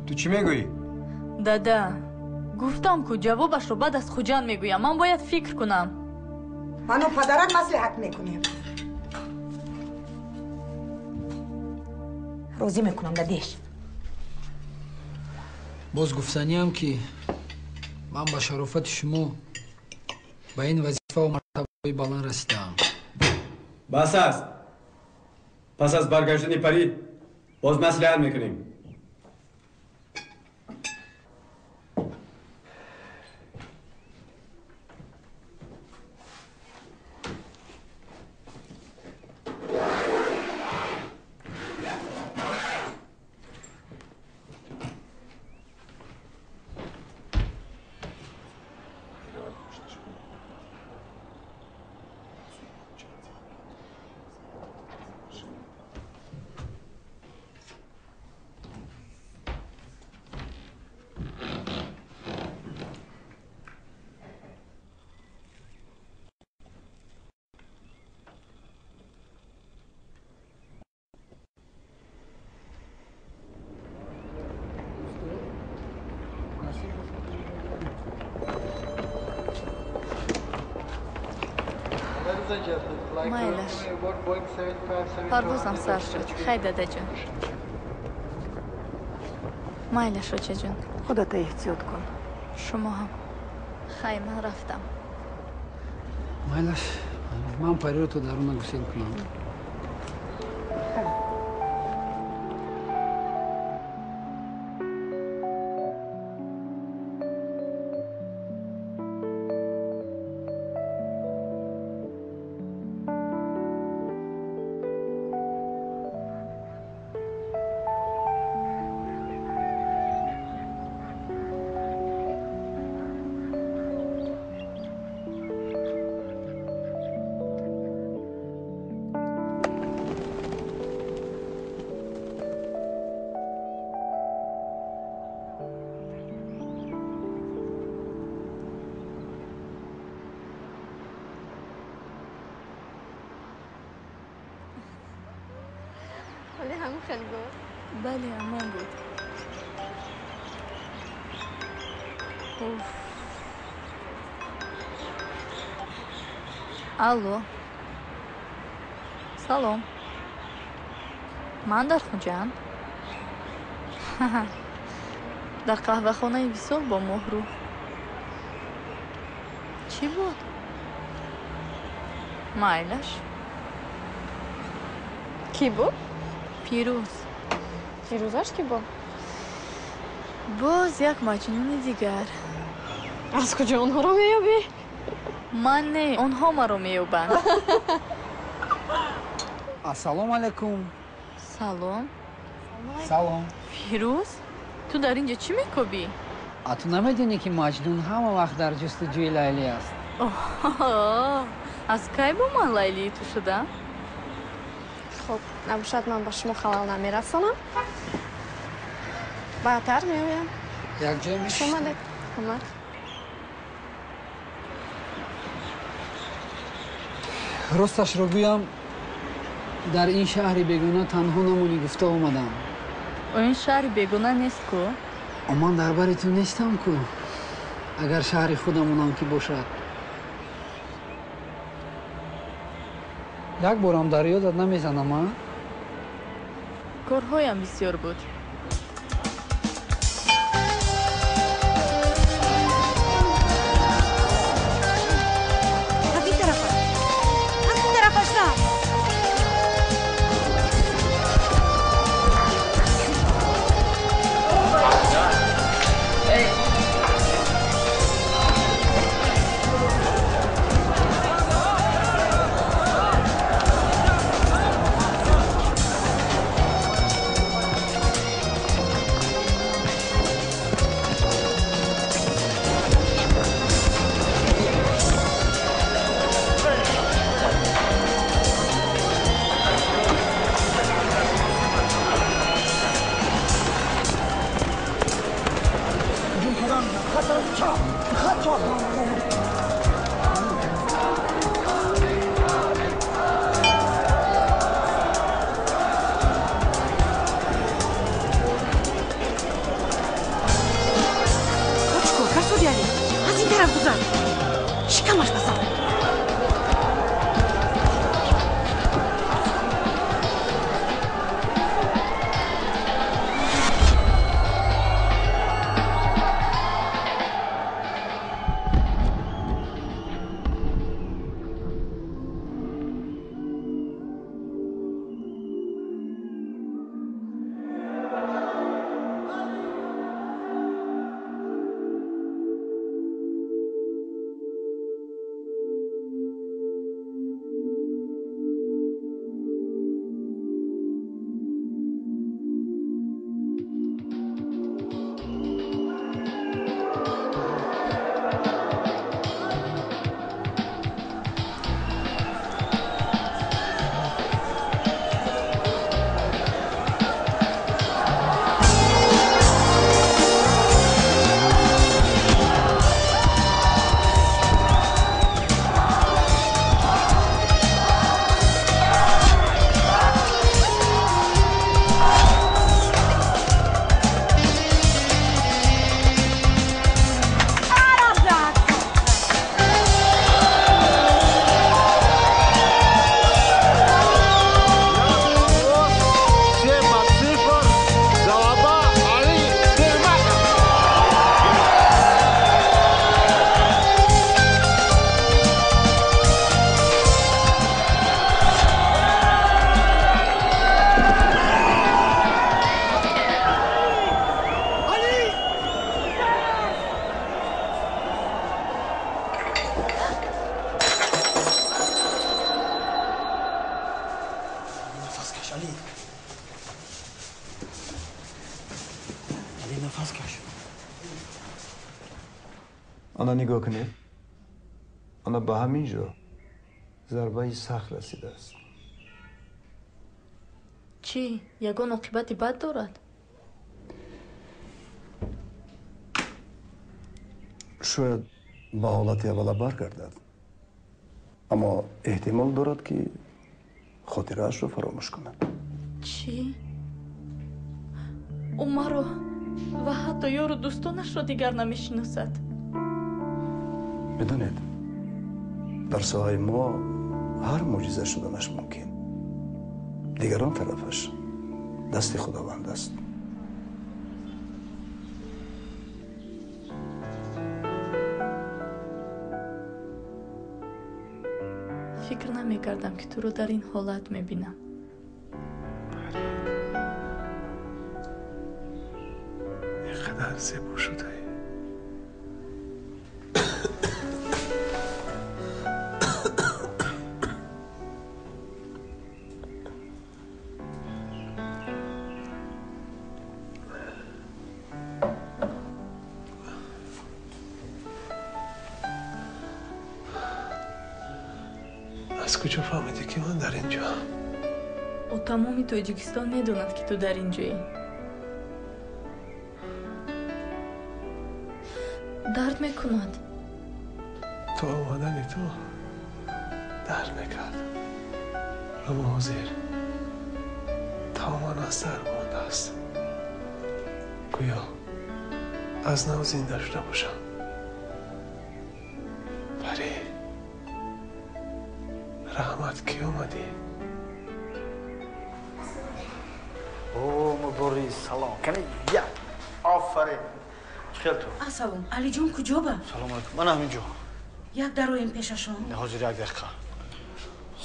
Ту чӣ мегӯӣ? Дада, гуфтам ку ҷавобашро баъд аз Хуҷанд мегӯям. Ман бояд фикр кунам. Ману падарат маслиҳат мекунем. Розӣ мекунам, дадеш. Боз гуфтаниам, ки ман ба шарофати шумо ба ин вазифаву мартабаи баланд расидаам. Бас аст. Пас аз баргаштани Парӣ боз маслиҳат мекунем. Майлаш, парвозам сар шуд. Хай, дадаҷон. Майлаш, очаҷон. Худата эҳтиёт кун. Шумо ҳам. Хай, ман рафтам. Майлаш, ман Париро то даруна гусел кунам. Бале, ҳамон буд. Уф. Алло, салом. Ман дар Хуҷанд, дар қаҳвахонаи Висол бо Моҳрӯ. Чӣ буд? Майлаш. Кӣ буд? Пирӯз. Фирӯзаш кӣ буд? Боз як маҷнуни дигар. Аз куҷо онҳоро меёбӣ? Ман не, онҳо маро меёбанд. Ассалому алайкум. Салом. Салом. Фирӯз, ту дар ин ҷо чӣ мекобӣ? А ту намедонӣ, ки Маҷнун ҳама вақт дар ҷустуҷӯи Лайлӣ аст? Аз кай бо ман Лайлии ту шудам? Хуб, набошад, ман ба шумо халал намерасонам. Баъдтар меоям. Якҷоя мешинем. Хуш омадед. Омад. Росташро гӯям, дар ин шаҳри бегона танҳо намонӣ гуфта омадам. Ин шаҳри бегона нест ку? Ман дар бари ту нестам ку, агар шаҳри худамонам ки бошад. Як борам дар ёдат намезанам, а? Корҳоям бисёр буд. Аз ин тарафаш, аз ин тарафаш на. Ана нигоҳ кунед, ана ба ҳамин ҷо зарбаи сахт расидааст. Чӣ, ягон оқибати бад дорад? Шояд ба ҳолати аввала баргардад, аммо эҳтимол дорад, ки хотираашро фаромӯш кунад. Чӣ? Ӯ маро ва ҳатто ёру дӯстонашро дигар намешиносад. Медонед, дар соҳаи мо ҳар мӯъҷиза шуданаш мумкин. Дигар он тарафаш дасти Худованд аст. Фикр намекардам, ки туро дар ин ҳолат мебинам. Ин қадар зебо шудаӣ. Аз куҷо фаҳмидӣ, ки ман дар ин ҷо? О, тамоми Тоҷикистон медонад, ки ту дар ин ҷоӣ. Дард мекунад. То омадани ту дард мекард, аммо ҳозир тамоман аз дар мондааст. Гӯё аз нав зинда шуда бошам. Парӣ, раҳмат, ки омадӣ. О, Мубориз, салом. Кани як. Офарин. Чӣ хел ту? Ассалом. Алиҷон куҷо ба? Салом алейкум. Ман ҳамин ҷо. Як дароем пешашон. Ҳозир, як дақиқа.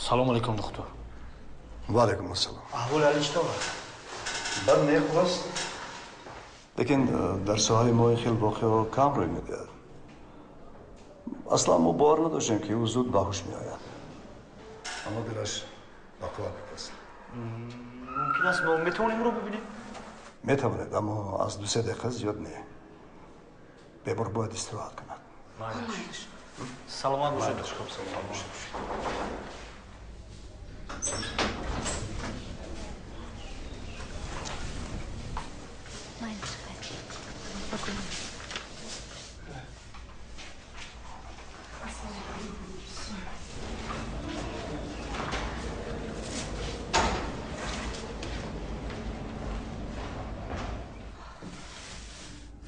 Салом алейкум, духтур. Ва алейкум ассалом. Аҳволи Али чӣ тавр аст? Бад не, хуб аст. Лекин дар соҳаи мо ин хел воқеаҳо кам рӯй медиҳад. Аслан мо бовар надоштем, ки ӯ зуд ба ҳуш меояд. Аммо дилаш ба қувват аст. Мумкин аст мо метавонем ӯро бибинем? Метавонед, аммо аз 2-3 дақиқа зиёд не. Бемор бояд истироҳат кунад. Майлаш. Саломат бошед. Хуб, саломат бошед. Майлаш, хайр. Спокойно.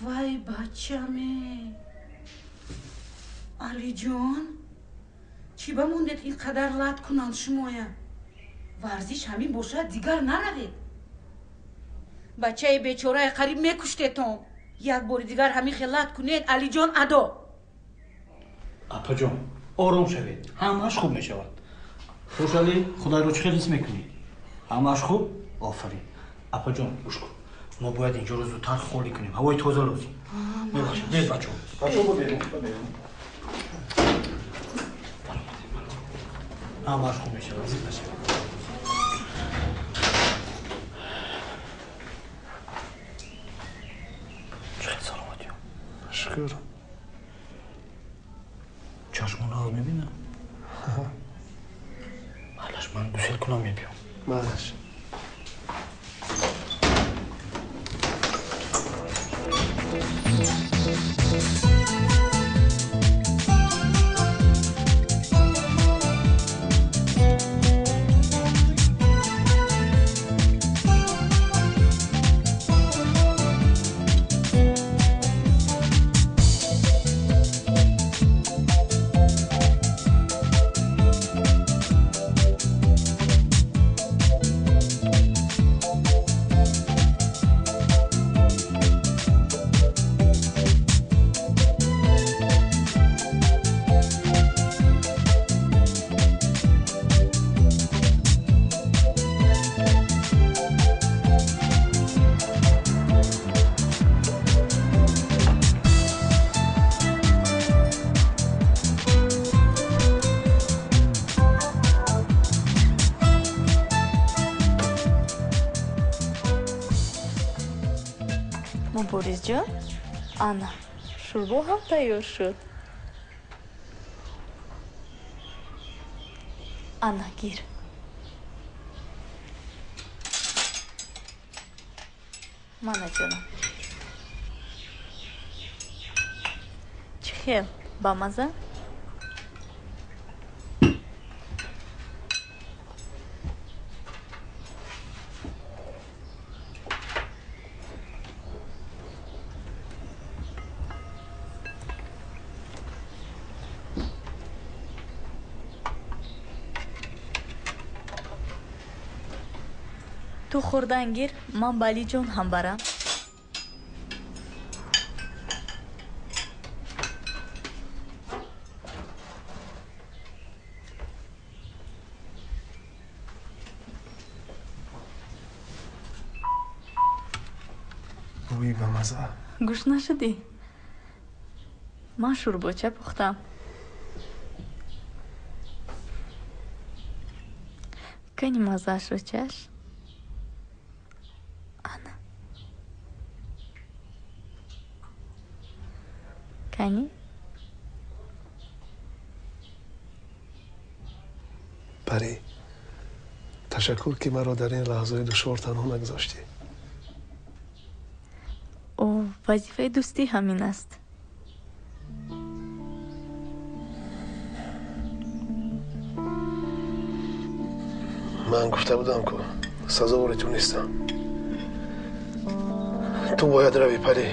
Вай, бачаме. Алиҷон, чӣ ба мондед ин қадар лат кунанд шумоя? Варзиш ҳамин бошад, дигар наравед. Бачаи бечорае қариб мекуштетон. Як бори дигар ҳамин хел лат кунед, Алиҷон адо. Апаҷон, ором шавед, ҳамааш хуб мешавад. Хуш, Али, худайро чӣ хел ҳис мекунӣ? Ҳамааш хуб? Офарин. Апаҷон, гӯш кун. Мо бояд инҷоро зудтар холӣ кунем. Ҳавои тоза лозим. Мебахшед, биёед бачаҳо. Бачаҳо, бибинем, бибинем. Ҳамааш хуб мешавад, зид нашавед. Чӣ хел саломатиё? Шукр. Чашмон нағз мебинам? Майлаш, ман гусел кунам, мебиём. Майлаш. Муборизҷон, ана, шӯрбо ҳам тайёр шуд. Ана, гир. Мана, ҷонам. Чӣ хел, бамаза? Ту хӯрдан гир, ман ба Алиҷон ҳам барам. Бӯи бамаза. Гӯш нашудӣ? Ман шӯрбоча пухтам. Кани маззаашро чаш. Ана. Кани? Парӣ, ташаккур, ки маро дар ин лаҳзаи душвор танҳо нагузоштӣ. О, вазифаи дӯстӣ ҳамин аст. Ман гуфта будам, ку сазовори ту нестам. Ту бояд равӣ, Парӣ.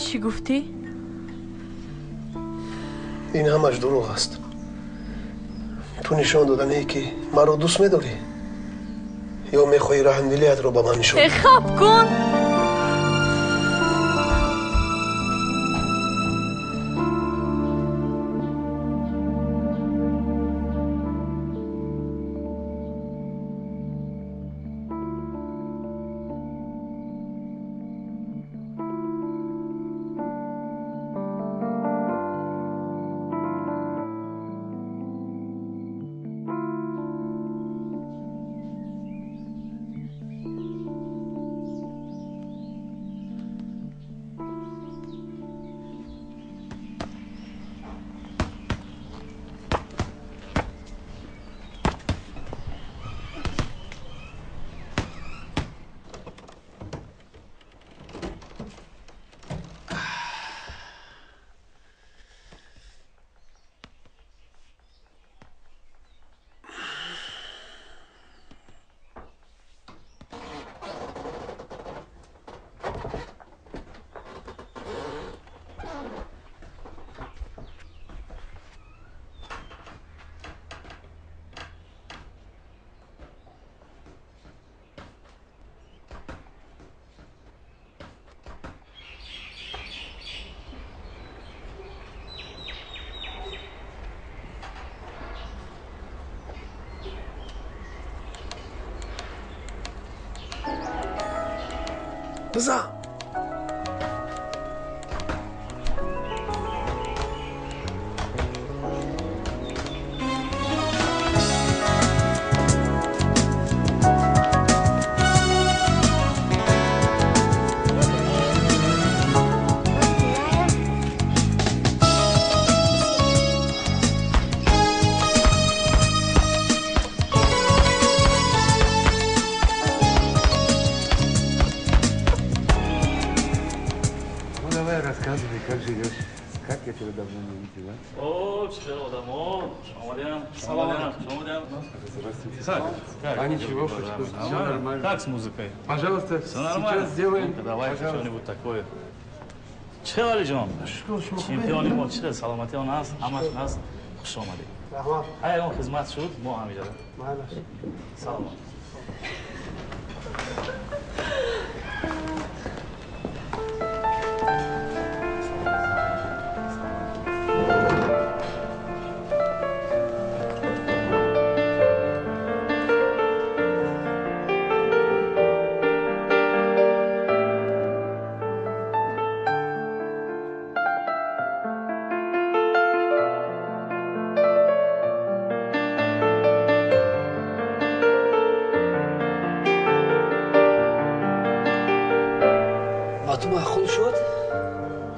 Чӣ гуфтӣ? Ин ҳамаш дурӯғ аст. Ту нишон доданӣ, ки маро дӯст медорӣ, ё мехоҳӣ раҳмдилиятро ба ман нишон? Э, хаб кун! Бизан! Как живешь? Как я тебя давно не видела? О, чӣ одамо! Шумо омадем. Здравствуйте. Как? А ничего, все нормально. Как с музыкой? Пожалуйста, все нормально. Сейчас сделаем. Давай что-нибудь такое. Чӣ Алиҷон? Чемпиони мо, чӣ саломатӣ он аст, ҳамаш ҳаст. Хуш омадед. Раҳмат. Ҳар ягон хизмат шуд, мо ҳамиҷода. Саломат.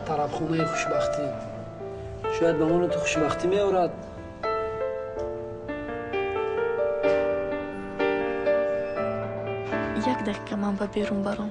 Тарабхонаи хушбахтӣ шояд ба мону ту хушбахтӣ меорад. Як дақиқа ман ба берун баром.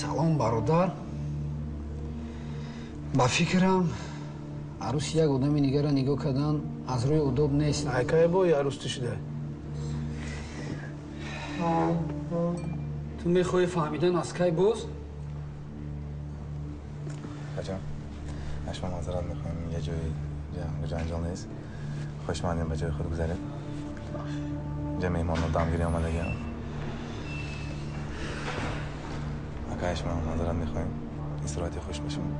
Салом, бародар. Ба фикрам, арӯси як одами дигарро нигоҳ кардан аз рӯи удоб нест. Айкай бои арӯс ту шуда? Ту мехоҳӣ фаҳмидан аз кай боз? Бачам, аз шумо маъзарат мехоҳем, я ҷои ҷанҷол нест. Хушмандем, ба ҷои худ гузаред. Инҷа меҳмонро дамгирӣ омадагиам. Акай, шумо маъзарат мехоҳем. Истироҳати хуш ба шумо.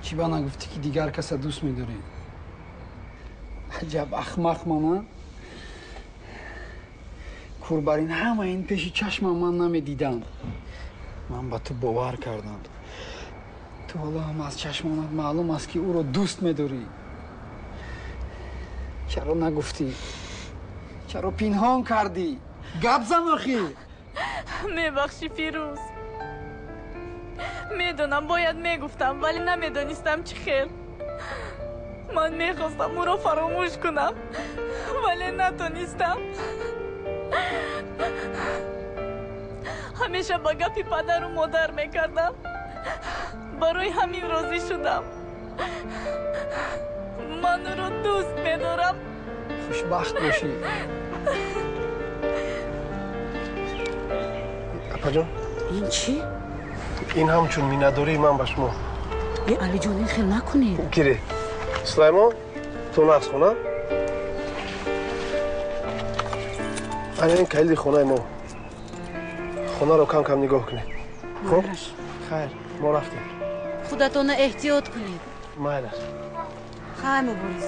Чӣ ба нагуфтӣ, ки дигар каса дӯст медорӣ? Аҷаб ахмақ мана! Кур бар ин ҳама ин пеши чашмам ман намедидам. Ман ба ту бовар кардам. Ту ҳоло ҳам аз чашмонат маълум аст, ки ӯро дӯст медорӣ. Чаро нагуфтӣ? Чаро пинҳон кардӣ? Гап зан охӣ! Мебахшӣ, Фирӯз. Медонам, бояд мегуфтам, вале намедонистам чӣ хел. Ман мехостам ӯро фаромӯш кунам, вале натонистам. Ҳамеша ба гапи падару модар мекардам. Барои ҳамин розӣ шудам. Ман ӯро дӯст медорам. Хушбахт бошӣ. Апаҷон, ин чӣ? Ин ҳамчун миннатдории ман ба шумо. Э, Алиҷон, ин хел накунед. Гире. Сулаймон, ту нақс хона? Ана ин калиди хонаи мо. Хонаро кам кам нигоҳ кунед. Хуб? Хайр, мо рафтем. Худатонро эҳтиёт кунед. Майлаш. Хай, Мубориз.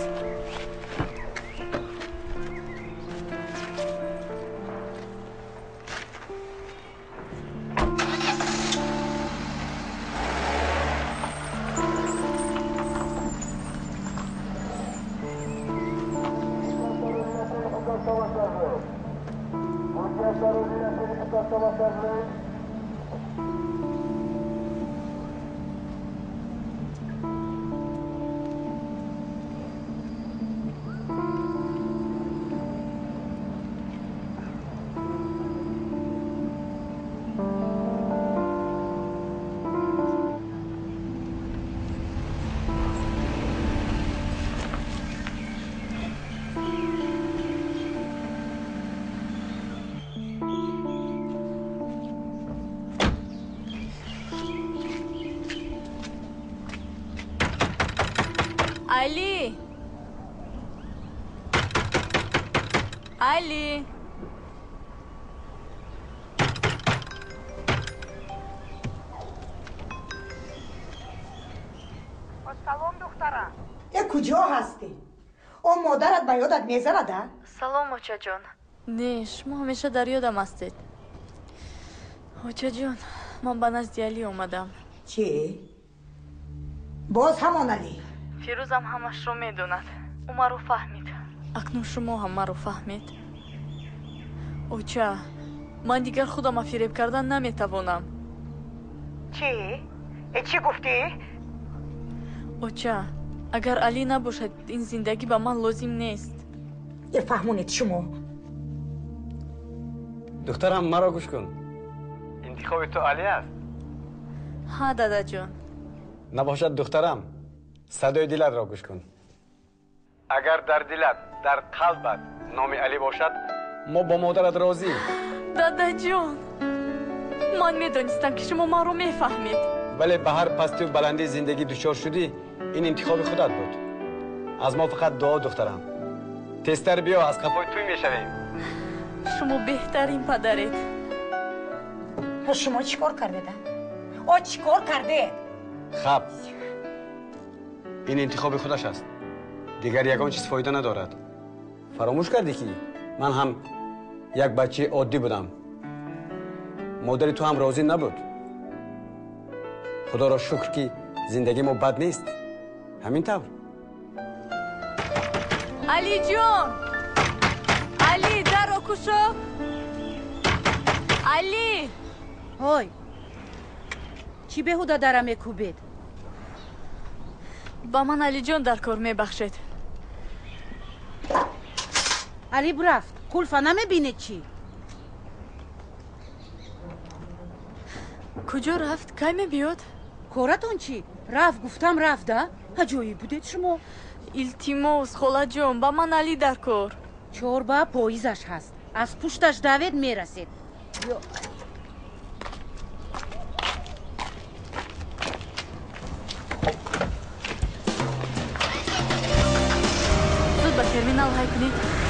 Али! Али! Салом, духтарам. Э, куҷо ҳастӣ? О, модарат ба ёдат мезанад, а? Салом, очаҷон. Не, шумо ҳамеша дар ёдам ҳастед. Очаҷон, ман ба назди Али омадам. Чӣ? Боз ҳамон Али? Фирӯзам ҳамашро медонад. Ӯ маро фаҳмид. Акнун шумо ҳам маро фаҳмед. Оча, ман дигар худама фиреб кардан наметавонам. Чӣ? Э, чӣ гуфтӣ? Оча, агар Али набошад, ин зиндагӣ ба ман лозим нест. Э, фаҳмонед шумо. Духтарам, маро гӯш кун. Интихоби ту Али аст? Ҳа, дадаҷон. Набошад, духтарам, садои дилатро гӯш кун. Агар дар дилат, дар қалбат номи Али бошад, мо бо модарат розӣ. Дадаҷон, ман медонистам, ки шумо маро мефаҳмед. Вале ба ҳар пастию баландии зиндагӣ дучор шудӣ, ин интихоби худат буд. Аз мо фақат дуо, духтарам. Тезтар биё, аз қафои туй мешавем. Шумо беҳтарин падаред. Шумо чӣ кор кардед? О, чӣ кор кардед? Хаб, ин интихоби худаш аст. Дигар ягон чиз фоида надорад. Фаромӯш кардӣ, ки ман ҳам як бачаи оддӣ будам. Модари ту ҳам розӣ набуд. Худоро шукр, ки зиндагии мо бад нест. Ҳамин тавр. Алиҷон! Али, дарро кушо! Али! Ҳой, чӣ беҳуда дара мекӯбед? Ба ман Алиҷон дар кор, мебахшед. Али рафт. Қулфа намебинед чӣ? Куҷо рафт? Кай мебиёд? Коратон чӣ? Рафт, гуфтам, рафт, а? Аҷоиб будед шумо. Илтимос, холаҷон, ба ман Али дар кор. Чорба поизаш ҳаст. Аз пушташ давед, мерасед. Зуд ба терминал ҳай кунед.